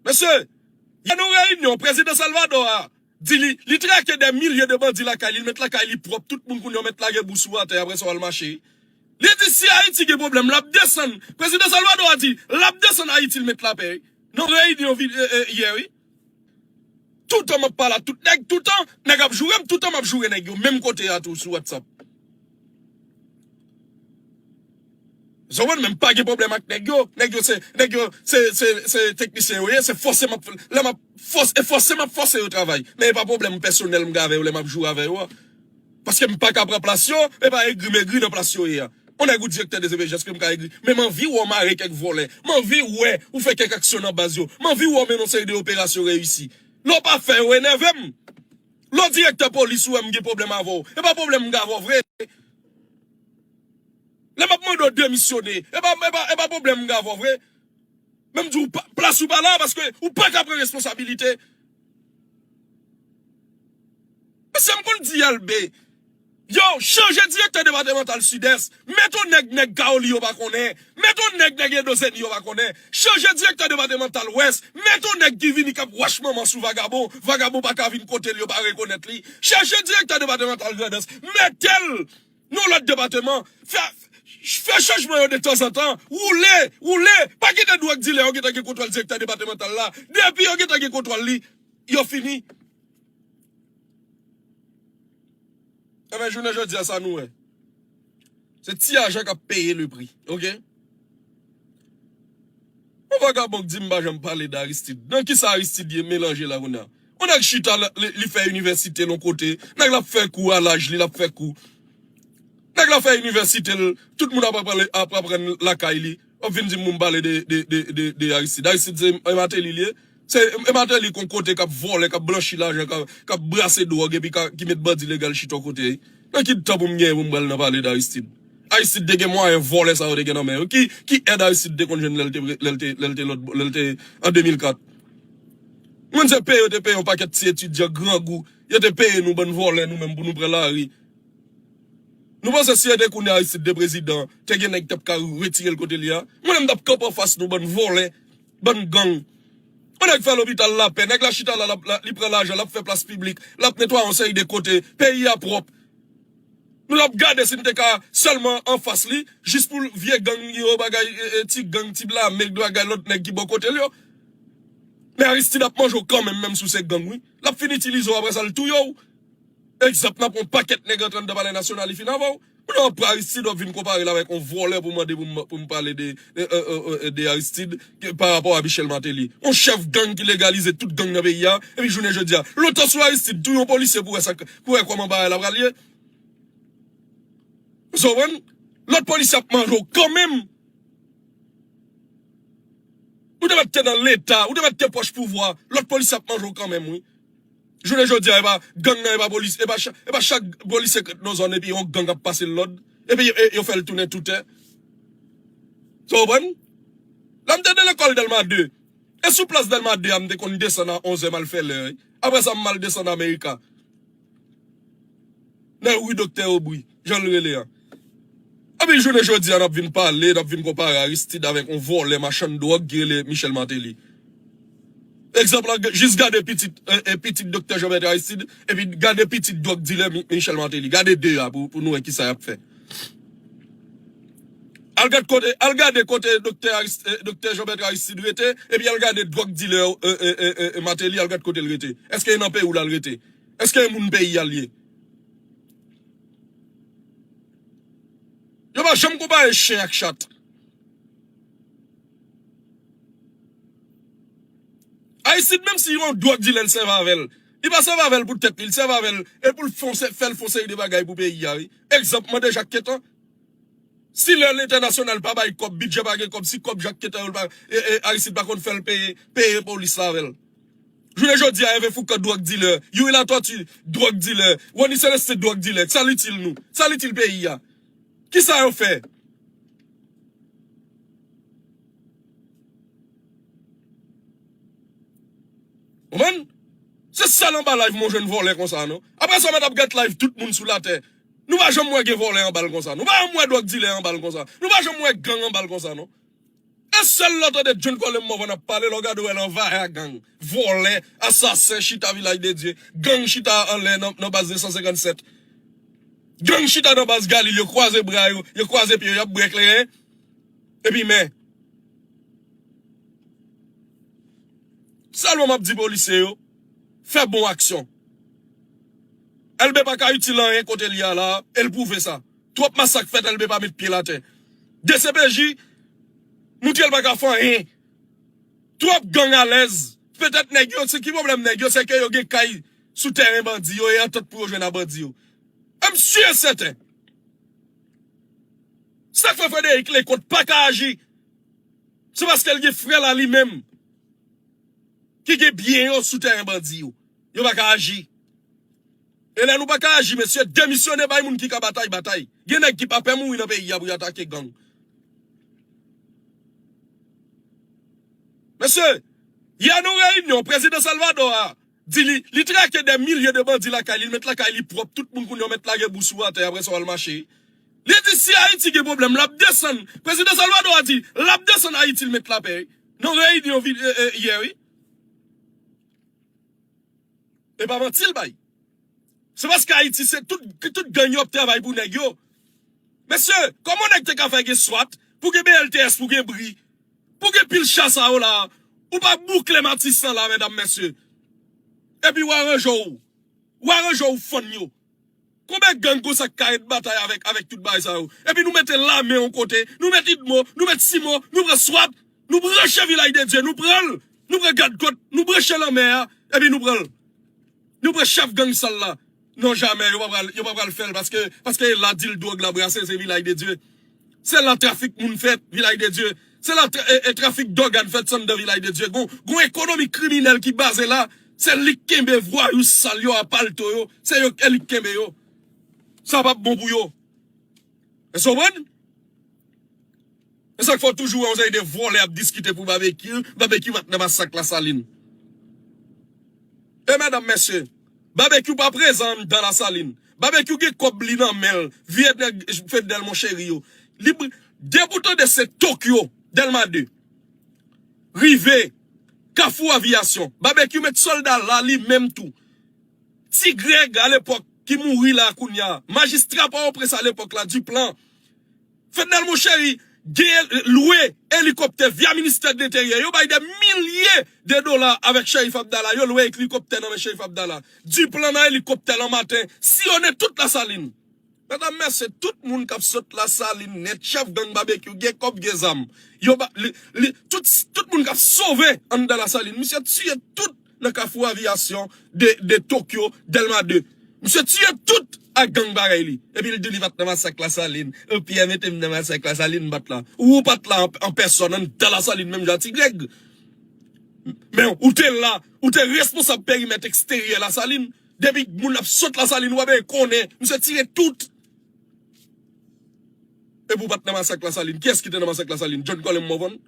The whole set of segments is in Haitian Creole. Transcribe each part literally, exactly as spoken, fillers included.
Mesye, y a nan reyinyon, prezidan Salvador a di li, li trake dè milye de bandi lakay li, li met lakay li pwòp, tout moun kounye a met lage bous ou atè, apre sa w al mache. Li di si Ayiti gen pwoblèm, l ap desann. Prezidan Salvador a di, l ap desann Ayiti, l met lapè, wi. Nan reyinyon vi-, e, e, yè, wi. Toutan m ap pale a tout nèg, toutan nèg ap joure m, toutan m ap joure nèg yo, menm kote a tou sou WhatsApp. Zòwèn menm pa gen pwoblèm ak nèg yo. Nèg yo se, nèg yo se, se, se teknisyen yo ye, se fòse m ap, lè m ap fòs-, e fòse m ap fòse yo travay. Men e pa pwoblèm pèsonèl m gen avè yo lè m ap joure avè yo a. Paske m pa ka pran plas yo, e pa egri m egri nan plas yo ye a. On nèg ou direktè de C P J, èske m ka egri? Men m anvi wè w mare kèk vòlè. M anvi wè ou fè kèk aksyon nan baz yo. M anvi wè w mennen yon seri de operasyon reyisi. Lè w pa fè yo, enève m. Lè w direktè polis, ou wè m gen pwoblèm avè w. E pa pwoblèm m gen avè w vre. Lè m ap mande w demisyone, e pa, e pa, e pa pwoblèm m gen avè w vre. Men m di w, pa, plas ou pa la, paske ou pa ka pran responsabilite. Mesye, m konn di Elbe, yo, chanje direktè depatèmantal Sidès, met yon nèg, nèg Kaoli yo pa konnen, met yon nèg, nèg Edozeni yo pa konnen, chanje direktè depatèmantal Wès, met yon nèg ki vini k ap wach manman sou vagabon, vagabon pa ka vin kote l, yo pa rekonèt li, chanje direktè depatèmantal Grandans, mete l nan lòt depatèman, fè, fè chanjman yo de tanzantan, woule, woule, pa kite dwòg dilè yo gentan gen kontwòl direktè depatèmantal la, depi yo gentan gen kontwòl li, yo fini. Enben, jounen jodi a, sa nou wè. Se ti ajan k ap peye le pri, oke? Yon vagabon k di m pa janm pale de Aristide. Nan kisa Aristide ye melanje la kounye a? Yon nèg chita, li, li fè inivèsite l yon kote, nèg la ap fè kou a laj li, l ap fè kou. Nèg la fè inivèsite l, tout moun ap aprann, ap aprann lakay li. W ap vin di m pou m pale de, de, de, de, de Aristide. Aristide se, e Martelly li ye. Se, e Martelly kon kote k ap vòlè, k ap blanchi lajan, k ap, k ap brase dwòg epi ka, ki met bandi legal chita yon kote. Nan ki tan pou m genyen pou m pral nan pale de Aristide? Aristide te gen mwayen vòlè sa yo te gen nan men yo. Ki, ki èd Aristide te konn jwenn lè l te, lè l te, lè l te lòt, lè l te an de mil kat? Moun se peye yo te peye yon pakèt ti etidyan grangou. Yo te peye nou bann vòlè nou menm pou nou pran lari. Nou panse si yo te konnen Aristide te prezidan, te gen nèg t ap ka retire l kote l ye a? Mwen menm m t ap kanpe anfas nou bann vòlè, bann gang. Yon nèg fè lopital lapè, nèg la chita la, l ap, la, li pran lajan, l ap fè plas piblik, l ap netwaye yon seri de kote, peyi a pwòp. Nou t ap gade si n te ka sèlman anfas li, jis pou vye gang yo, bagay, e, e, ti gang, ti blame, bagay lòt nèg ki bò kote l yo. Men Aristide ap manje w kanmenm, menm si w se gang, wi. L ap fin itilize w, apre sa, l touye w. Egzanp, n ap yon pakèt nèg antre anndan Palè Nasyonal, li fin avè w. Kounye a w ap pran Aristide, w ap vin konpare l avèk yon vòlè pou mande pou m, pou m pale de, de, e, e, e, de Aristide ke, pa rapò a Michel Martelly. Yon chèf gang ki legalize tout gang nan peyi a, epi jounen jodi a. Lontan sou Aristide, touye yon polisye pou wè sa, pou wè kòman bagay la pral ye. Ou konprann? Lòt polisye ap manje w kanmenm. Ou te mèt te nan Leta, ou te mèt te pwòch pouvwa, lòt polisye ap manje w kanmenm, wi. Jounen jodi a, e pa gang nan, e pa polis, e pa cha-, e pa chak polisye k ret nan zòn epi yon gang ap pase l lòd, epi yo, e, yo fè l tounen toutè. Sa w konprann? Lè m te nan lekòl Dèlma de, e sou plas Dèlma de a, m te konn desann a onzè, m al fè lè, wi. Apre sa, m al desann Amerika. Nan ri Doktè Aubry, jan l rele a. Epi jounen jodi a, n ap vin pale, n ap vin konpare Aristide avèk yon vòlè machann dwòg ki rele Michel Martelly. Egzanp la, jis gade pitit, e, e, pitit Doktè Jean Bertrand Aristide, epi gade pitit dwòg dilè Mi-, Michel Martelly. Gade de a pou, pou nou wè kisa y ap fè. Al gad kote, al gade kote Doktè Arist-, e, Doktè Jean Bertrand Aristide rete, epi al gade dwòg dilè, e, e, e, e, Martelly, al gad kote l rete. Èske e nan peyi w la l rete? Èske e moun peyi a l ye? Yo pa janm konpare chen ak chat. Aristide, menm si yon dwòg dilè l sèvi avè l, li pa sèvi avè l pou tèt li, li sèvi avè l e pou l fè yon se-, fè l fè yon seri de bagay pou peyi a, wi. Egzanp, mande Jak Ketan. Si lè lentènasyonal pa bay kòb, bidjè pa gen kòb, si kòb Jak Ketan yo l pa, e, e, Aristide pa konn fè l peye, peye polis la avè l. Jounen jodi a, Hervé Fourcand dwòg dilè, Youri Latortue dwòg dilè, Rony Célestin dwòg dilè. Sa l itil nou? Sa l itil peyi a? Kisa yo fè? Konprann? Se sèl anba live mwen jwenn vòlè konsa, non. Apre sa, mèt ap gad live tout moun sou latè. Nou pa janm wè gen vòlè anba l konsa. Nou pa janm wè dwòg dilè anba l konsa. Nou pa janm wè gang anba l konsa, non. Se sèl lè w tande John Colem Morvan ap pale, lè w gade w wè l anvayi a gang. Vòlè, asasen, chita Vilaj de Dye. Gang chita anlè nan, nan baz de san senkann sèt. Gang chita nan baz Galil, yo kwaze bra yo, yo kwaze pye yo, y ap bwè kleren. Epi men. Sèlman m ap di polisye yo, fè bon aksyon. Èlbe pa ka itil anyen kote l ye a la, e l pwouve sa. Twòp masak fèt, Èlbe pa met pye l atè. D C P J montre l pa ka fè anyen. Twòp gang alèz. Petèt nèg yo, se ki pwoblèm nèg yo, se ke yo gen kay sou tèren bandi yo e antant pou yo jwenn a bandi yo. M si e sèten. Sa k fè Frederic Leconte pa ka aji, se paske l gen frè l a li menm ki gen byen yo sou tèren bandi yo. Yo pa ka aji. E lè nou pa ka aji, mesye, demisyone bay moun ki ka batay, batay. Gen nèg ki pa pè mouri nan peyi a pou y atake gang. Mesye, yè nan reyinyon, prezidan Salvador a di li, li trake dè milye de bandi lakay li, li met lakay li pwòp, tout moun kounye a met lage bou sou atè, apre sa w al mache. Li di si Ayiti gen pwoblèm, l ap desann. Prezidan Salvador a di, l ap desann Ayiti, l met lapè. Nan reyinyon vi- e, e, yè, wi. E pa manti l bay. Se paske Ayiti, se tout, tout gang yo ap travay pou nèg yo. Mesye, kòman nèg te ka fè gen swat, pou gen B L T S, pou gen bri, pou gen pil cha sa yo la, ou pa boukle Matis lan la, medam, mesye. Epi w aranje w. W aranje w fann yo. Konbyen gang konsa k ka ret batay avèk, avèk tout bagay sa yo? Epi nou mete lame yon kote, nou met idmo, nou met simo, nou pran swat, nou branche Vilaj de Dye, nou pran l, nou pran gadkòt, nou branche lanmè a, epi nou pran l. Nou pran chèf gang sal la. Non, jamè, yo pa pral, yo pa pral fè l paske, paske e la dil dwòg la brase, se Vilaj de Dye. Se la trafik moun fèt, Vilaj de Dye. Se la tra- e, e trafik dògàn fèt anndan Vilaj de Dye. Gon, gon ekonomi kriminèl ki baze la. Se li k kenbe vwayou sal yo a palto yo. Se yo, e li k kenbe yo. Sa p ap bon pou yo. Èske w konprann? E sa k fè w toujou wè yon seri de vòlè ap diskite pou Babekyou. Babekyou pa t nan masak Lasalin. E medam, mesye, Babekyou pa prezan anndan Lasalin. Babekyou gen kòb li nan men l. Vye nèg Fednèl Moncheri yo. Li, depi w tande se Tokyo, Dèlma de, rive Kafou Aviyasyon. Babekyou met sòlda la li menm tou. Ti Grèg alepòk ki mouri la kounye a. Majistra Pòtoprens alepòk la, Duplan. Fednèl Moncheri gen lwe elikoptè via ministè de Lenteryè. Yo bay dè milye de dola avèk Cherif Abdallah. Yo lwe elikoptè nan men Cherif Abdallah. Duplan nan elikoptè lan maten. Siyone tout Lasalin. Medam, mesye, tout moun k ap sot Lasalin nèt, chèf gang Babekyou, gen kòb, gen zam. Yo ba, li, li, tout, tout moun k ap sove anndan Lasalin. Misye tiye tout nan Kafou Aviyasyon de, de Tokyo, Dèlma de. Misye tiye tout ak gang parèy li. Epi l di li pa t nan masak Lasalin. E Pyè mete m nan masak Lasalin, m pa t la. Ou, ou pa t la an, an pèsòn, anndan Lasalin menm jan a Ti Grèg. Men ou te la, ou te responsab perimèt eksteryè Lasalin. Depi moun ap sot Lasalin, w ap konnen, misye tire tout. Epi w pa t nan masak Lasalin. Kiyès ki te nan masak Lasalin? John Colem Morvan.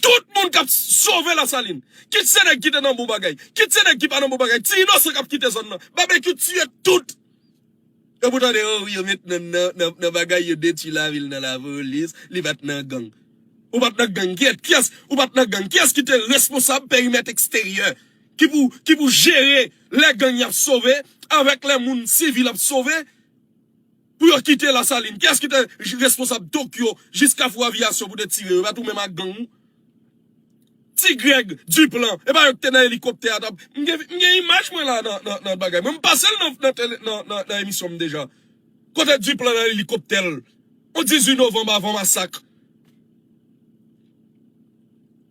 Tout moun k ap sove Lasalin. Kit se nèg ki te nan bon bagay, kit se nèg ki pa nan bon bagay. Ti inosan k ap kite zòn nan. Babekyou tiye tout. Epi w tande, o wi, yo met nan, nan, nan, nan bagay, yo detwi lavil nan lapolis, li pa t nan gang. Ou pa t nan gang. Kiyès, kiyès, ou pa t nan gang. Kiyès ki te responsab perimèt eksteryè? Ki pou, ki pou jere lè gang y ap sove, avèk lè moun sivil ap sove, pou yo kite Lasalin? Kiyès ki te responsab Tokyo jiska Kafou Aviyasyon pou te tire yo? E pa t ou menm ak gang ou? Ti Grèg, Duplan, e pa yo ki te nan elikoptè a t ap, m gen, m gen imaj mwen la nan, nan, nan bagay. Mwen, m pase l nan, nan, tele- nan, nan, nan emisyon m deja. Kote Duplan nan elikoptè l? On dizuit novanm avan masak.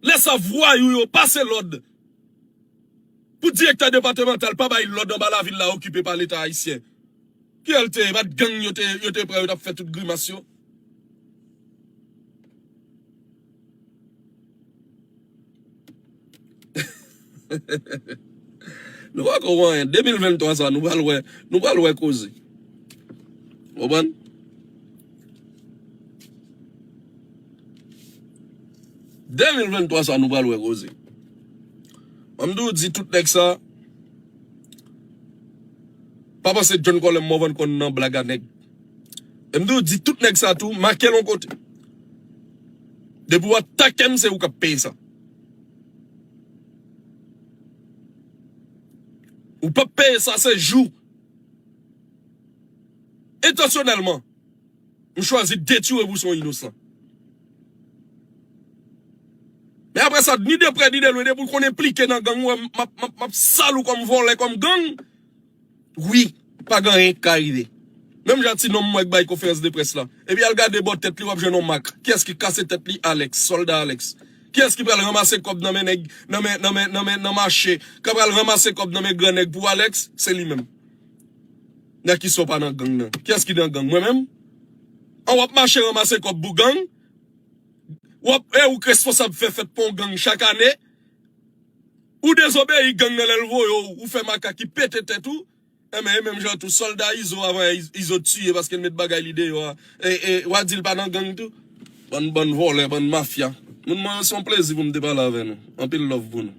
Lè sa vwayou yo pase lòd pou direktè depatmantal pa bay lòd anba lavil la okipe pa Leta ayisyen. Ki lè l te ye? E pa t gang yo te, yo te pran, yo t ap fè tout grimas yo? Nou pako wè anyen. De mil venntwa sa, nou pral wè, nou pral wè koze. Konprann? De mil venntwa sa, nou pral wè koze. Ban m di w, di tout nèg sa, pa panse John Colem Morvan konn nan blag a nèg. E m di w, di tout nèg sa tou, make l yon kote. Depi w atake m, se ou k ap peye sa. Ou p ap peye sa, se jou. Entansyonèlman, m chwazi detire pou se yon inosan. Men apre sa, ni de prè, ni de lwen, depi w konn enplike nan gang, ou wè m ap, m ap, m ap sal ou kòm vòlè, kòm gang. Wi, pa gen anyen k ka rive. Menm jan ti nonm mwen k bay konferans de près la. Epi al gade bò tèt li, w ap jwenn yon mak. Kiyès ki kase tèt li? Alex, sòlda Alex. Kiyès ki pral ranmase kòb nan men nèg, nan men, nan men, nan men, nan mache, k pral ranmase kòb nan men gran nèg pou Alex? Se li menm. Nan kisa w pa nan gang nan? Kiyès ki nan gang? Mwen menm? An w ap mache ranmase kòb pou gang? W ap, e ou k responsab fè fèt pou yon gang chak ane? Ou dezobeyi gang nan lè l voye w, ou fè makak ki pete tèt ou. Enben, e menm jan tou, sòlda Izo avan Iz-, Izo tiye paske l met bagay li deyò a. E, e, w a di l pa nan gang tou? Bann, bann vòlè, bann mafya. Moun mwen, se yon plezi pou m te pale avè nou. Anpil love pou nou.